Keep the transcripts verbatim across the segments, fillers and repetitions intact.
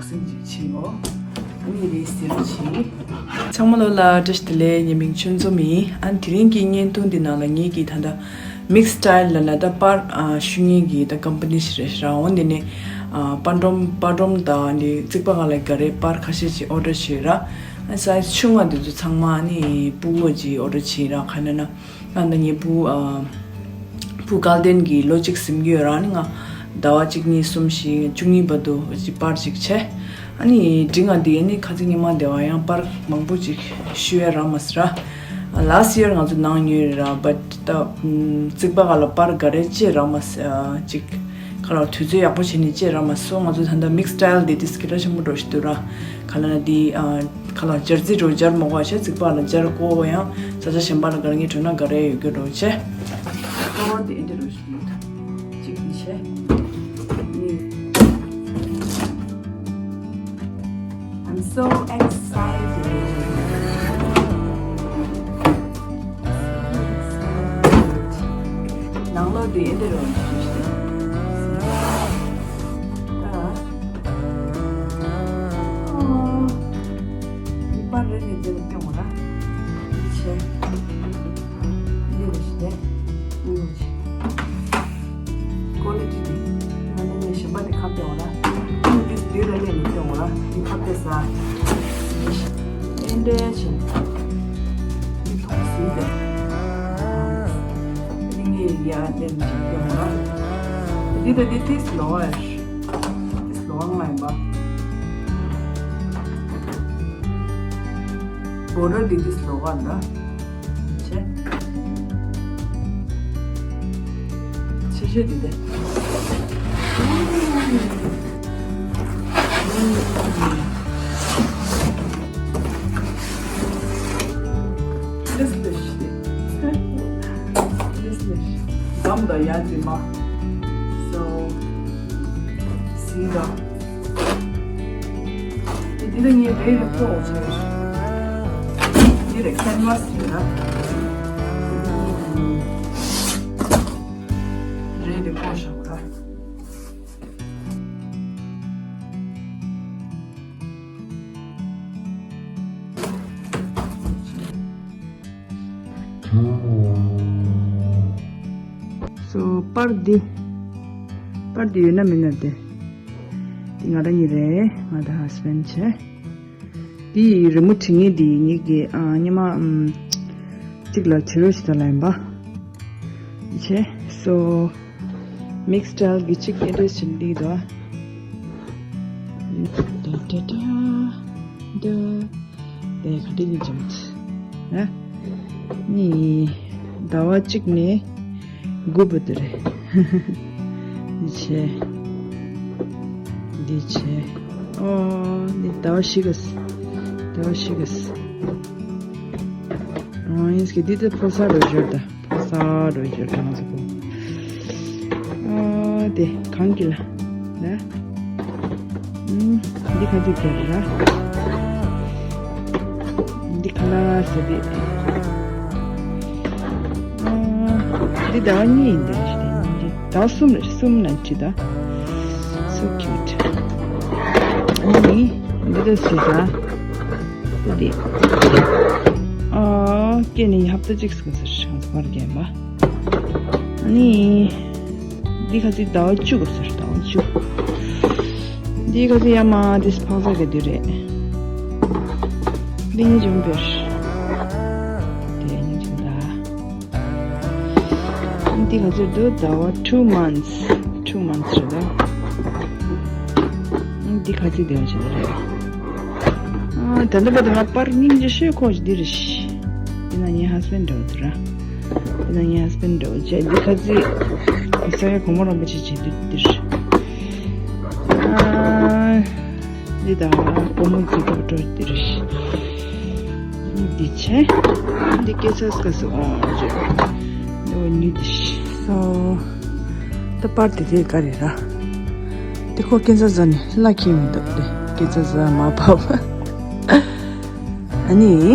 སེམས་ཅིག་ཕྱིན་འོ། ཨ་ནི་རེད་ཟེར་བ་ཕྱིན། ཚང་མ་ལོ་ལ་བཀྲ་ཤིས་བདེ་ལེགས། ངའི་མིང་ཆོས་འཛོམས་ཡིན། ཨ་ནི་དེ་རིང་གི་བརྙན་ཐུང་འདི་ནང་ལ་ངེད་ཀྱིས་ད་ལྟ་མིག་སི་ཊའིལ་ལབ་ན་ད་པར་ཨ་བཤུ་མཁན་གྱི་ད་ཀམ་པ་ནི་ཞིག་རེད་ཤག་འོ་འདི་ནས་ཨ་པར་སྒྲོམ་པར་སྒྲོམ་དང་འདི་རྩིག་པ་སྒང་ལ་ག་རེ་པར་ཁ་ཤས་ཅིག་ཨོ་ཌར་བྱས་ར། ཨ་སའི་ཛི་ཆུང་བ་འདི་ཚོ་ཚང་མ་ཨ་ནི་སྤུ་གུ་ཅིག་ཨོ་ཌར་བྱས་ར། ག་ན་ན། ང་ད་ངའི་བུ་ཨ། བུ་སྐལ་ལྡན་གྱི་ལོ་གཅིག་ཟིན་གྱི་ཡོད་ར། ནི་ང་ཟླ་བ་གཅིག་གཉིས་གསུམ་བཞི་བཅུ་གཉིས་བར་དུ་ཅིག་པར་ཅིག་བྱས། ཨ་ནི་འབྲིང་ང་འདི་ནི་ཁ་ཚིག་ཉི་མ་བདེ་བ་ཡང་པར་མང་པོ་ཅིག་བཤུ་ཡ་རག་མ་སོང་ར། ལཱ་སི་ཡར་ང་ཚོ་ནང་ཉོས་རེད་ར། བཊ་ད་རྩིག་པ་སྒང་ལ་པར་ག་རེ་བཅད་རག་མ་སོང་ཅིག་ཁ་ལ་དུས་ཚོད་ཡག་པོ་བྱས་ནས་བཅད་རག་མ་སོང་། ང་ཚོ་ད་ལྟ་མིག་སི་ཊའིལ་འདི་ཏིས་སྐད་གྲགས་ཆེན་པོ་འགྲོ་བཞིན་འདུག་ར། ག་ལ་ན་འདི་ཨ། ཁ་ལག་སྦྱར་རྩི་འགྲོ་སྦྱར་མ་དགོས་པ་བྱས་རྩིག་པ་ལ་སྦྱར་དགོས་ཡང་ས་ཆ་གཞན་པ་ལ་ག་རེ་ངས་འགྲོ་ན་ག་རེ་ཡོད་རྒྱུ་འགྲོ་བྱས། གཙོ་བོ་དེ་འདི་རུ་ཞིག་ཡོད། གཅིག་འདི་བྱས། གཉིས། I'm so excited. ནང་ལོགས་དེ་འདི་རུ་ཞིག་ཡོད། ད། ཨོ། ནི་པར་རེ་ནི་འདིར་སྐྱོང་བ་ལ། ཆེ། འདི་རེ་ཞིག་ནས། ཨུ་ཆེ། ཀོ་ལི་ཊི་འདི། ང་ནི་ནི་ཞིམ་པ་འདི་ཁ་སྐྱོང་བ་ལ། ཨུ་འདི་འདི་རེ་ནི་ནི་སྐྱོང་བ་ལ། འདི་ཁ་སྐྱོང་ས། འདི་འདྲ་ཆེ། འདི་ཐོག་སི་འདི། འདི་ངའི་ཡ་འདི་ནི་སྐྱོང་བ་ལ། འདི་ད་འདི་ཏིས་ལོ་ཨར། ཏིས་ལོ་ཨང་ལ་ཡིན་པ། བོ་ཌར་འདི་ཏིས་ལོ་ཨར་ད། ཆེ། ཆེ་ཆེ་འདི་དེ། ཏིས་ལེ་ཤི། ཏིས་ལེ་ཤི། འདམ་ད་ཡ་ཇི་མ། So། སི་ད། འདི་ལ་ངས་རེ་རེ་པོ་བྱས། འདི་ལ་ཁེན་ཝ་སི་ཡོད་ན། རེ་རེ་པོ་བྱས་ར། So པར་འདི། པར་འདི་ཡོད་ན་མིན་ན་དེ། འདི་ང་རང་གཉིས་རེད། ང་དང་ཧ་སི་བྷེན་ཌི་བྱས། འདི་རི་མོ་བྲིས་མཁན་འདི་ངེད་ཀྱི་ཨ་སྔོན་མ་ཨམ། གཅིག་ལ་བྱེད་རོགས་ཞིག་ད་ལ་ཡིན་པ། བྱས། So མིག་སི་ཊའིལ་གྱི་གཅིག་ཨེ་ཌི་རེ་སི་བྱིན་འདི་དོ། ད་ད་ད་ད། དེ་ག་འདྲ་ཡིན་ཅམ། ཨ། ནི། ཟླ་བ་གཅིག་ནས་དགུ་བར་དུ་རེད། འདི་བྱས། འདི་བྱས། ཨོ། འདི་ཟླ་བ་བཞི་ག་ཟླ་བ་བཞི་ག་ཨོ། ཡིན་སྐད་འདི་ད་ཕོ་གསར་རུ་འབྱོར་ད། ཕོ་གསར་རུ་འབྱོར་ད་ང་ཚོ་ཕོ། ཨོ། དེ་གང་གི་ལ། ན། ཨུམ། འདི་ཁ་ཚིག་རྒྱབ་ར། འདི་ཁ་ལག་ཟེར་འདི། ཨ། འདི་ཟླ་བ་གཉིས་ཡིན་འདི་རེད་ཤག་འདི་ཟླ་བ་གསུམ་རེད། གསུམ་ལ་བྲིས་ད། So cute. ཨ་ནི་འདི་ལྟར་བྱས་ཙང་། འདི། ཨ། སྐྱེས་ནས་ཧབ་ཏ་གཅིག་ཟིན་ཟེར་ཤག་ང་ཚོ་ཕར་རྒྱབ་པ། ཨ་ནི། འདི་ཁ་ཚིག་ཟླ་བ་བཅུ་ག་ཟེར། ཟླ་བ་བཅུ། འདི་ཁ་ཚིག་ཡ་མ་འདི་ཕག་ཚ་གི་འདི་རེད། འདི་ཉིན་བྱུང་བེར། དེ་ཉིན་བྱུང་ད། འདི་ག་ཚོད་འདུག་ཟླ་བ་two months, two months རེད་ད། འདི་ག་ཚོད་བསྡད་ཡོད་ཅེས་རེད། ཨ། ད་ལྟ་བར་དུ་ང་པར་སྙིང་རྗེ་ཤོས་ཁོ་འདི་རེད་ཤག་འདི་ན་ངའི་ཧ་སི་བྷེན་ཌི་འདྲ་བོ་འདུག་ར། འདི་ན་ངའི་ཧ་སི་བྷེན་ཌི་འདྲ་བོ་བྱས། འདི་ག་ཚོད་ས་ཡ་གོང་མ་རིན་པོ་ཆེ་བྱས་འདི་འདི་རེད། ཨ། འདི་དང་སྒོར་མོ་འཛིན་གྲྭ་འགྲོ་འདིར། འདི་བྱས། འདི་སྐྱེ་ཚར་སྐབས་སུ་འོང་རེད། འདི་བ་ཉུལ་འདི་སོ། ད་པར་དེ་དེ་ག་རེ་ར། དེ་ཁོ་སྐྱེ་ཚར་ཟ་ནི་ལ་ཁྱེར་མི་འདུག་དེ་སྐྱེ་ཚར་ཟ་མ་བབ། ཨ་ནི།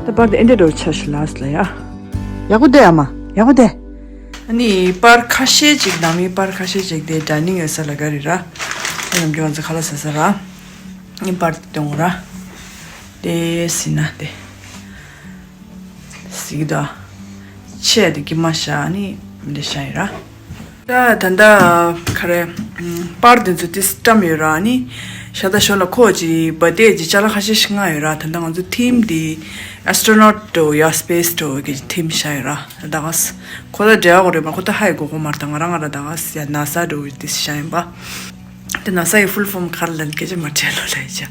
ད་པར་དེ་ཨེ་འདྲ་འགྲོ་ཆ་ཞིག་ལ་སླ་ཡ། ཡག་པོ་བསྡད་ཨ་མ། ཡག་པོ་བསྡད། ཨ་ནི་པར་ཁ་ཤས་ཅིག་ནང་མི་པར་ཁ་ཤས་ཅིག་དེ་ཌའི་ནིང་ཡོད་ས་ལ་ག་རེ་ར། ནམ་རྒྱུན་ང་ཚོ་ཁ་ལག་ཟ་ས་ར། ངས་པར་དེ་སྟོན་ར། དེ་སི་ན་དེ། སི་གི་ད། ཆེ་དེ་ཀི་མ་ཤ་ནི་མི་འདི་ཤ་ཡིན་ར། ད་ད་ད་ག་རེ། པར་དེ་ཚོ་དེ་བཀྲམ་ཡོད་ར་ནི། ཤ་ད་ཞོ་ལ་ཁོ་ཅི་བ་དེ་ཅི་ཅ་ལག་ཁ་ཤས་ཤིག་མངགས་ཡོད་ར། ད་ད་ང་ཚོ་ཐིམ་དེ་ཨེ་སི་ཊོ་ནོཊ་འགྲོ་ཡ་སི་པེ་སི་འགྲོ་གི་ཐིམ་ཤ་ཡོད་ར། ད་ག་ས་ཁོ་ད་འབྲེལ་བ་རེད་མ་ཁོ་ད་ཧ་ཡི་གོ་གོ་མར་ད་ང་རང་ང་ར་ད་ག་ས་ཡ་ན་ས་འགྲོ་གི་དེ་ཤ་ཡིན་པ། དེ་ན་ས་ཡི་ཕུལ་ཕོམ་ག་རེ་ལབ་སྐད་ཆ་མ་དྲིས་ལོ་ལ་ཡི་ཅག་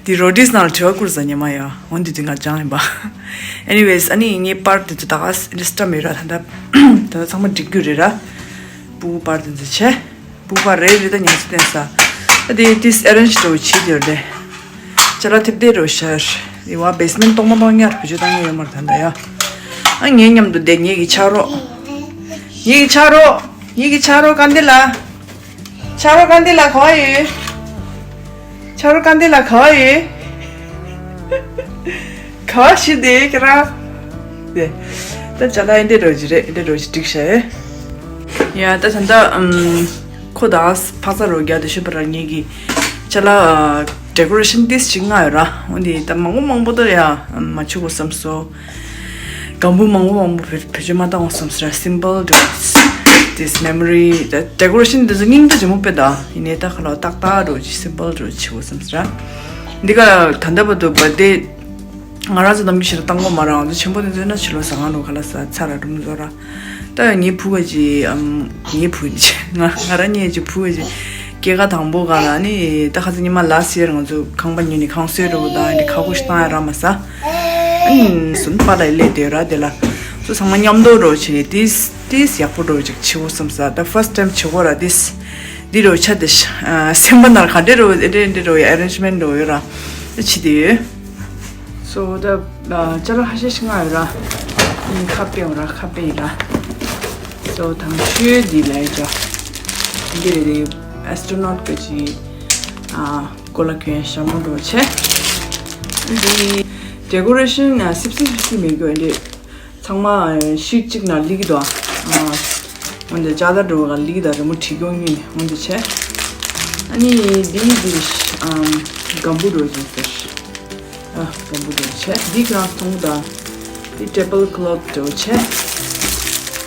དེ་རོ་ཌིས་ནང་ལ་དྲི་བ་བསྐུར་ས་ཉི་མ་ཡ། འོན་ཏེ་དེ་ང་སྦྱང་ཡིན་པ། Anyways ཨ་ནི་ངའི་པར་དེ་ཚོ་ད་ག་ཨིན་སི་ཊ་མི་ར་ད་ད་ད་ད་ཚང་མ་འགྲིག་རྒྱུ་རེད་ར། སྤུ་གུ་པར་དེ་ཚོ་བྱས། སྤུ་གུ་པར་རེད་རེད་ད་ཉམས་སུ་བསྟན་ས། ད་དེ་དེ་ཨེ་རེན་ཇི་འགྲོ་བྱེད་དེ་རེད། ཅ་ལག་ཐེབས་དེ་རོ་ཤར། ཡི་བ་བེ་སི་མེན་ཊི་གཏོང་མ་གཏོང་ཉར་བུ་ཆུ་བཏང་ཡོད་མར་ད་ད་ཡ། ཨ་ངའི་མཉམ་དུ་བསྡད་ངེད་ཀྱི་ཆ་རོགས། ངེད་ཀྱི་ཆ་རོགས། ངེད་ཀྱི་ཆ་རོགས་ཀ་འདི་ལ། ཆ་རོགས་ཀ་འདི་ལ་ག་བ་ཡོད། ཆ་རོགས་ཀ་འདི་ལ་ག་བ་ཡོད། ག་བ་ཞིག་དེ་ཁྱེད་རང་། དེ། ད་ཅ་ལག་ཨེ་འདྲ་རོ་ཅི་རེད་ཨེ་འདྲ་རོ་ཅི་འགྲིག་ཤག་ཡ། ད་ད་ད་ཨམ། ཁོ་དང་ཕ་ས་རོ་རྒྱ་དེ་ཤོད་པ་ར་ངེད་ཀྱི་ཅ་ལག་ཌེ་ཀོ་རེ་ཤན་ཏིས་ཅིག་མངགས་ཡོད་ར། འོན་ཏེ་ད་མང་པོ་མང་པོ་ད་ཡ་མ་བྱུག་གོ་བསམ་སོ། གམ་བུ་མང་པོ་མང་པོ་བེད་སྤྱོད་མ་བཏང་བ་བསམ་ཟེར་སིམ་པལ་འདྲ། This memory the decoration འདི་ཚོ་སྙིང་རྗེ་མོ་དཔེ་ད་ཡིན་ནའི་ད་ཁ་ལོ་ཏག་ཏག་འདྲ་ཅིག་སིམ་པལ་འདྲ་ཅིག་བྱེད་དགོས་བསམ་ཟེར། འདི་ག་ད་ལྟ་བར་དུ་བར་ཐི་ཌེ་ང་རང་ཚོ་ནམ་རྒྱུན་ཞེ་དྲག་བཏང་གོ་མ་རང་ཚོ་ཆེན་པོ་དེ་ཚོ་ན་ཕྱི་ལོ་ཟ་ང་ནོ་ག་ལ་ཟ་ཚ་ར་འགྲོ་མི་ཚོ་ར། ད་ངའི་བུ་ག་ཅི་ཨམ་ངའི་བུ་ནི་ང་ང་རང་ཉེ་ཅི་བུ་ག་ཅི། སྐྱེས་སྐར་དང་པོ་ག་ལ་ནི་ད་ཁ་སང་ཉི་མ་ལ་སི་ཡར་ང་ཚོ་ཁང་པ་ཉོས་ནས་ཁང་གསོལ་འགྲོ་དང་འདི་ཁ་ཁུ་ཞིག་བཏང་ཡ་རག་མ་ས། ཨིན་སུན་པ་ལ་ལས་དེ་ར་དེ་ལ་ཚོ་ཚང་མ་མཉམ་དུ་འགྲོ་བྱས་ནས་ཏིས་ཏིས་ཡག་པོ་འགྲོ་ཅིག་བྱེད་དགོས་བསམ་ས། ད་ཕར་སི་ཊི་ཊེམ་བྱེད་དགོས་ར་ཏིས་འདི་འགྲོ་ཆ་དེ་སེམས་པ་ནར་ག་འདྲེ་འགྲོ་འདྲེ་འདྲེ་འགྲོ་ཡ་ཨེ་རེན་ཇི་མེན་ཊི་འགྲོ་ཡོད་ར་ཅི་དེ་ཡོད། སོ་ད་ཅ་ལག་ཁ་ཤས་ཤིག་མངགས་ཡོད་ར། ཨིན་ཁ་པེ་ཡོད་ར་ཁ་པེ་ཡིན་ར། སོ་དང་ཤོས་འདི་ལ་ཡོད་ཅོ། འདི་རེད་ཨེ་སི་ཊོ་ནོཊ་གི་ཅི་ཨ་གོ་ལ་གྱོན་ཞྭ་མོ་འགྲོ་ཆེ། འདི་ཌེ་ཀོ་རེ་ཤན་སིབ་སིབ་སིབ་སིབ་མེད་གྱོ་འདི་ཚང་མ་ཤིག་ཅིག་ན་ལིག་དོ། འོན་ཏེ་ཅ་ལག་འགྲོ་ག་ལིག་དང་རི་མོ་བྲིས་གྱོ་ངེས་འོན་ཏེ་ཆེ། ཨ་ནི་འདི་འདི་གམ་བུ་འགྲོ་ཅིག་ཟེར། ཨ་དང་པོ་དེ་བྱས། འདི་ཁྱེད་རང་མཐོང་དང་། འདི་ཊེ་བལ་ཀ་ལོཐ་འདྲ་བོ་བྱས།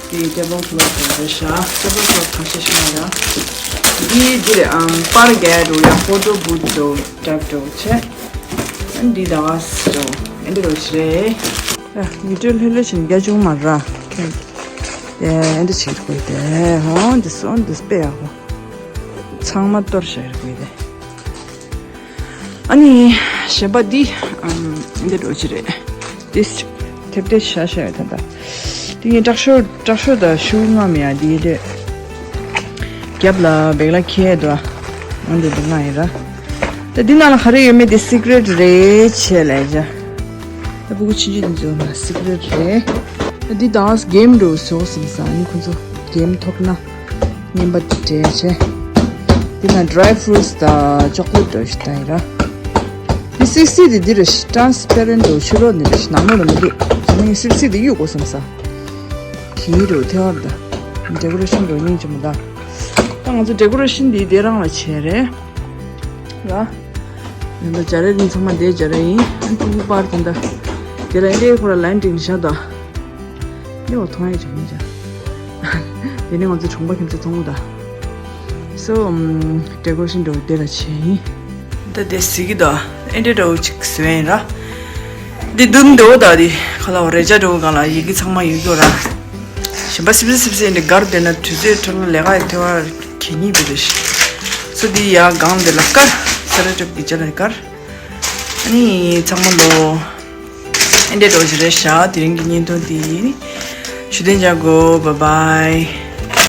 འདི་ཊེ་བལ་ཀ་ལོཐ་འདྲ་བོ་རེད་ཤག་ཊེ་བལ་ཀ་ལོཐ་གང་ཤེས་ཤེས་མ་རེད། འདི་འདི་རེད་ཨང་པར་རྒྱག་འགྲོ་ཡ་ཕོ་ཊོ་བུཐ་འདྲ་བོ་ཊའིབ་འདྲ་བོ་བྱས། འདི་ཟླ་བ་འདྲ་བོ་ཨེ་འདྲ་འདྲ་བོ་ཞིག་རེད། ཨ་ཡུ་ཊུབ་ལྷོད་ལྷོད་བྱས་ནས་རྒྱག་བཅུག་མ་ར། ཨེ་འདྲ་བྱེད་དགོས་དེ་ཧོ་འདི་སོ་འདི་དཔེ་ཡག་པོ། ཚང་མ་གཏོར་བཞག་དགོས་དེ། ཨ་ནི་གཞན་པ་འདི་ཨམ་འདི་འགྲོ་ཅི་རེད། འདི་ཐེབས་ཐེབས་བྱ་བྱ་ཡོད་ད་ལྟ། འདི་ངའི་དྲག་ཤོས་དྲག་ཤོས་དང་ཤུ་གུ་མངགས་མེད་ཡ་འདི་རེད། རྒྱབ་ལ་བེག་ལ་ཁྱེར་འདུག་ཨ། འོན་ཏེ་འདི་མངགས་ཡིན་ར། ད་འདི་ནང་ལ་ག་རེ་ཡོད་མེད་འདི་སི་ཀི་རེ་ཊི་རེད་བྱས་ལས་བྱ། ད་ཕྲུ་གུ་ཆུང་ཆུང་འདི་ཚོ་ན་སི་ཀི་རེ་ཊི་རེད། ད་འདི་དང་གེམ་འགྲོ་བཟོ་ཟིན་ས་ནི་ཁོ་ཚོ་གེམ་ཐོབ་ན། རྔན་པ་སྤྲད་བྱས། འདི་ན་ཌི་རའི་ཕུ་རུ་ཊི་སི་དང་ཅོག་ལེ་ཊི་འདྲ་བོ་ཞིག་བཏང་ཡིན་ར། འདི་སིབ་སིབ་འདི་འདི་རེད་ཤག་ཊ་རན་སི་པེ་རེན་ཊི་འདྲ་བོ་ཕྱི་ལོགས་ནས་རེད་ཤག་ནང་ལོགས་ལ་མི་འདུག་ཚང་མས་སིབ་སིབ་འདི་གཡུག་དགོས་བསམ་ས། གི་འདྲ་བོ་ཐལ་བ་རེད་ད། ཌེ་ཀོ་རེ་ཤན་འདྲ་བོ་སྙིང་རྗེ་མོ་ད། ད་ང་ཚོ་ཌེ་ཀོ་རེ་ཤན་འདི་དེ་རང་ལ་བྱས་རེད། ལ། ཡང་ད་སྦྱར་རེད་འདི་ཚང་མ་འདི་སྦྱར་རེད་ཡིན། ཨ་ནི་ཕྲུ་གུ་པར་དེ་འདྲ། དེ་ལ་འདི་ཁོ་ར་ལན་ཏིང་བཞག་ད། ནི་འོ་མཐོང་ཡ་ཅིག་མི་འཇག་དེ་ནི་ང་ཚོ་གྲོང་པ་ཁྱིམ་ཚང་མཐོང་གི་ད། སོ། ཌེ་ཀོ་རེ་ཤན་འདྲ་བོ་དེ་ལ་བྱས་ཡིན། ད་དེ་གཟིགས་ཀྱི་ད། ཨེ་འདྲ་འདྲ་བོ་ཅིག་བཟོས་ཡིན་ར། འདི་མདུན་འདྲ་བོ་ད་དེ་ཁ་ལ་བ་རེ་ཅག་འདྲ་བོ་སྒང་ལ་ཡི་གེ་ཚང་མ་ཡོད་རྒྱུ་ར། གཞན་པ་སིབ་སིབ་སིབ་སིབ་འདི་གར་བསྡད་ན་དུས་ཚོད་འཕྲོ་བརླག་ལས་ཀ་ཡི་ཐེ་བ་གད་སྙིགས་པོ་རེད། སོ་འདི་ཡ་སྒང་དེ་ལ་དཀར། ས་ར་གྲབ་ཀྱི་ཅ་ལ་དཀར། ཨ་ནི་ཚང་མ་ལོ། ཨེ་འདྲ་འདྲ་བོ་ཅིག་རེད་ཤག་དེ་རིང་གི་བརྙན་ཐུང་འདི་ཡིན། ཞུ་དེ་འཇག་གོ། Bye bye།